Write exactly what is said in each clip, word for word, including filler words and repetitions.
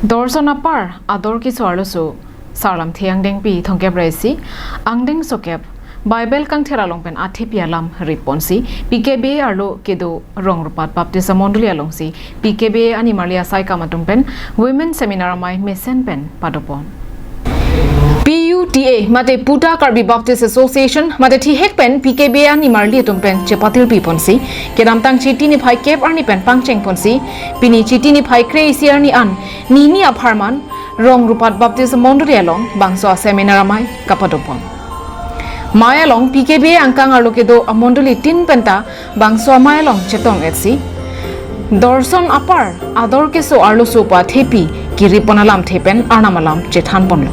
Dorson apar ador keso arloso, Sarlamthe angdengpi thomkep ra isi, angdeng sokep, Bible kangthir along pen athepi alam rit ponsi, P K B A arlo kedo Rongrupat Baptist Amondoli alongsi, P K B A animarli asaikam atum pen, Women Seminar amei mesen pen padopon. P U T A mate Puta Karbi Baptist Association mate thihek pen P K B A animarli atum pen chepatirpi ponsi, kedamtang Chiti niphai kep arni pen pangcheng ponsi, pini Chiti niphai kre-isi arni an, nini apharman, Rongrupat Baptist Mondoli along bangso aseminar amei kapadopon. Mei along P K B A angkang arlo kedo amondoli tin penta bangso amei along chetong etsi, Dorson apar ador keso arloso pu athepi kiri pon alamthe pen Arnam alam chethan ponlo.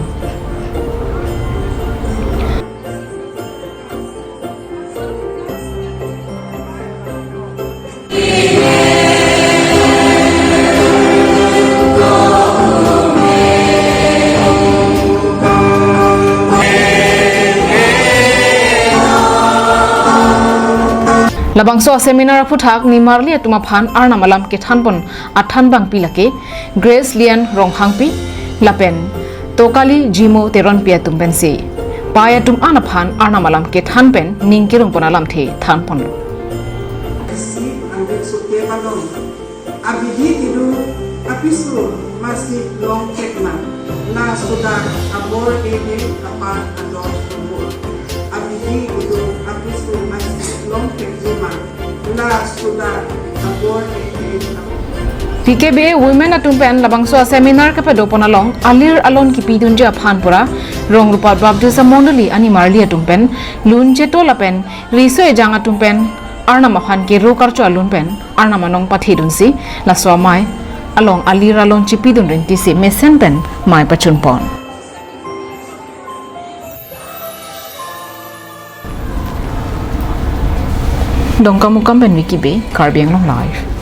Labangso aseminar aphuthak nimarli atum aphan Arnam alam kethan pon athanbangpi lake Grace Lian Ronghangpi lapen Tokali Jimo Teronpi atum pensi. Pai atum an aphan Arnam alam kethan pen ning kerung pon alamthe than ponlo. Isi angdeng sokep along abidi kedo apiso masi longthek ma, la soda abor ehe apar ador abor. Abidi kedo apiso masi longthek ma, la soda abor ehe apar. P K B A Women atum pen labangso aseminar kepadopon along alir alon kipidunji aphan pura Rongrupat Baptist Amondoli animarli atum pen lun cheto lapen riso ejang atum pen Arnam aphan kero karcho alun pen Arnam anong pathedunsi, laso amei along alir alon chipidun rinti si mesen pen mei pachun pon. Dongkamukam pen Vicky Bey, Karbi Anglong Live.